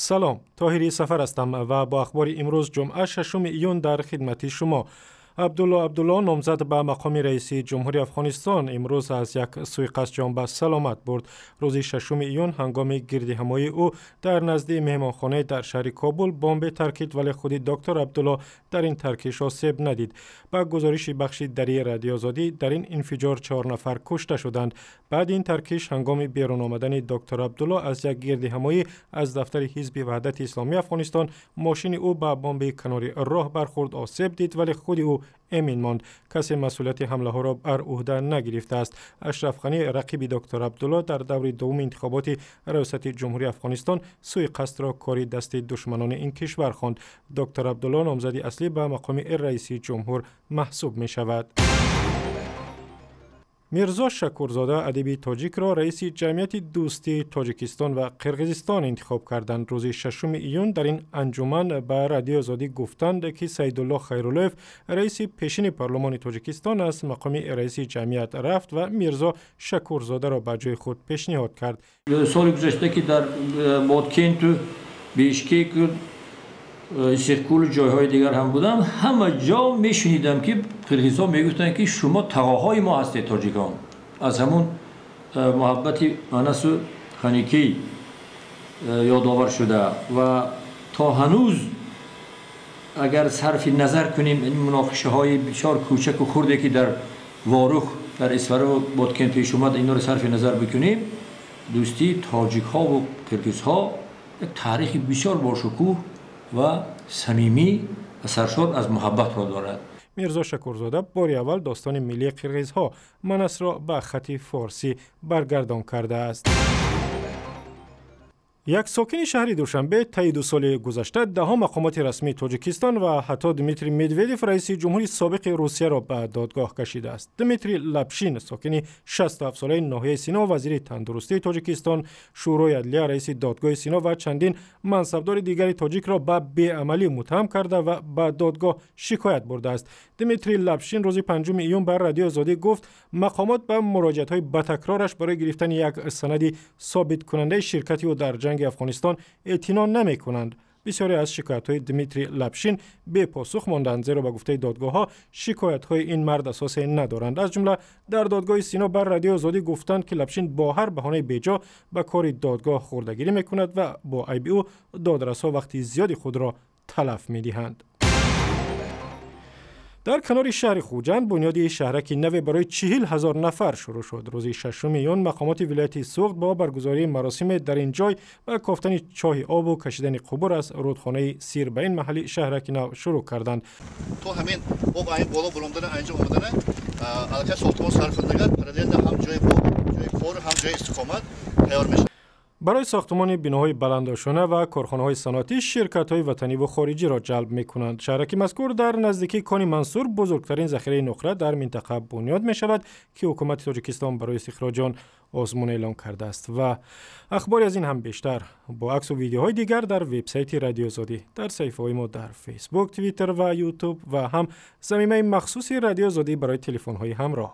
Салом, Тоҳирӣ Сафар ҳастам ва бо ахбори имрӯз, ҷумъа, 6 июн, дар хидмати шумо. Абдулло Абдулло, номзад ба мақоми раиси ҷумҳури Афғонистон, имрӯз аз як суиқасд ҷон ба саломат бурд. Рӯзи 6 июн ҳангоми гирдиҳамоии ӯ дар назди меҳмонхонае дар шаҳри Кобул бомбе таркид, вале худи доктор Абдулло дар ин таркиш осеб надид. Ба гузориши бахши дарии Радиоозодӣ, дар ин инфиҷор чор нафар кушта шуданд. Баъди ин таркиш, ҳангоми берун омадани доктор Абдулло аз як гирдиҳамоӣ аз дафтари Ҳизби Ваҳдати Исломии Афғонистон, мошини ӯ ба бомби канори роҳ бархӯрд, осеб дид, вале худи ӯ эмин монд. Касе масъулияти ҳамлаҳоро бар ӯҳда нагирифтааст. Ашраф Ғанӣ, рақиби доктор Абдулло дар даври дуввуми интихоботи раёсати ҷумҳурии Афғонистон, суиқасдро кори дасти душманони ин кишвар хонд. Доктор Абдулло номзади аслӣ ба мақоми раиси ҷумҳур маҳсуб мешавад. Мирзо Шакурзода, адиби тоҷикро, раиси Ҷамъияти дӯстии Тоҷикистон ва Қирғизистон интихоб карданд. Рӯзи 6 июн дар ин анҷуман ба Радиои Озодӣ гуфтанд, ки Саидулло Хайруллоев, раиси пешини парлумони Тоҷикистон, аз мақоми раиси ҷамъият рафт ва Мирзо Шакурзодаро ба ҷои худ пешниҳод кард. Соли гузашта, ки дар Боткенту Бишкеку Иссиқкулу ҷойҳои дигар ҳам будам, ҳама ҷо мешунидам, ки қирғизҳо мегуфтанд, ки шумо тағоҳои мо ҳастед, тоҷикон. Аз ҳамун муҳаббати Манасу Ханикӣ ёдовар шуда ва то ҳанӯз агар сарфи назар кунем ин муноқишаҳои бисёр кӯчаку хурде, ки дар Ворух, дар Исфараву Боткент пеш омад, инро сарфи назар бикунем, дӯстии тоҷикҳову қирғизҳо як таърихи бисёр бошукӯҳ ва самимӣ ва саршор аз муҳаббатро дорад. Мирзо Шакурзода бори аввал достони миллии қирғизҳо Манасро ба хати форсӣ баргардон кардааст. Як сокини шаҳри Душанбе таи 2 соли гузашта даҳо мақомоти расмии Тоҷикистон ва ҳатто Дмитрий Медведев, раиси ҷумҳури собиқи Русияро, ба додгоҳ кашидааст. Дмитрий Лапшин, сокини 67-солаи ноҳияи Сино, вазири тандурустии Тоҷикистон, Шӯрои адлия, раиси додгоҳи Сино ва чандин мансабдори дигари тоҷикро ба беамалӣ муттаҳам карда ва ба додгоҳ шикоят бурдааст. Дмитрий Лапшин рӯзи 5 июн ба Радиои Озодӣ гуфт, мақомот ба муроҷиатҳои батакрораш барои гирифтани як санади собиткунандаи ширкати ӯ дар ҷанги Афғонистон эътино намекунанд. Бисёре аз шикоятҳои Дмитрий Лапшин бепосух монданд, зеро ба гуфтаи додгоҳҳо шикоятҳои ин мард асосе надоранд. Аз ҷумла дар додгоҳи Сино бар Радиои Озодӣ гуфтанд, ки Лапшин бо ҳар баҳонаи беҷо ба кори додгоҳ хурдагирӣ мекунад ва бо айби ӯ додрасҳо вақти зиёди худро талаф медиҳанд. Дар канори шаҳри Хуҷанд бунёди шаҳраки наве барои 40 000 нафар шурӯъ шуд. Рӯзи 6 июн мақомоти вилояти Суғд бо баргузории маросиме дар ин ҷой ба кофтани чоҳи обу кашидани қубур аз рӯдхонаи Сир ба ин маҳалли шаҳраки нав шурӯъ карданд. То ҳамин об айн боло буромдана, айнҷо омадана, аллакай сохтмон сар кардагар, параллельно ҳам ҷои бо ҷои кор, ҳам ҷои истиқомат тайёр мешавад. Барои сохтмони биноҳои баландошона ва корхонаҳои саноатӣ ширкатҳои ватаниву хориҷиро ҷалб мекунанд. Шаҳраки мазкур дар наздикии кони Мансур, бузургтарин захираи нуқра дар минтақа, бунёд мешавад, ки ҳукумати Тоҷикистон барои истихроҷи он озмун эълон кардааст. Ва ахбори аз ин ҳам бештар бо аксу видеоҳои дигар дар вебсайти Радиозодӣ, дар саҳифаҳои мо дар Фейсбук, Твиттер ва Ютуб ва ҳам замимаи махсуси Радиозодӣ барои телефонҳои ҳамроҳ.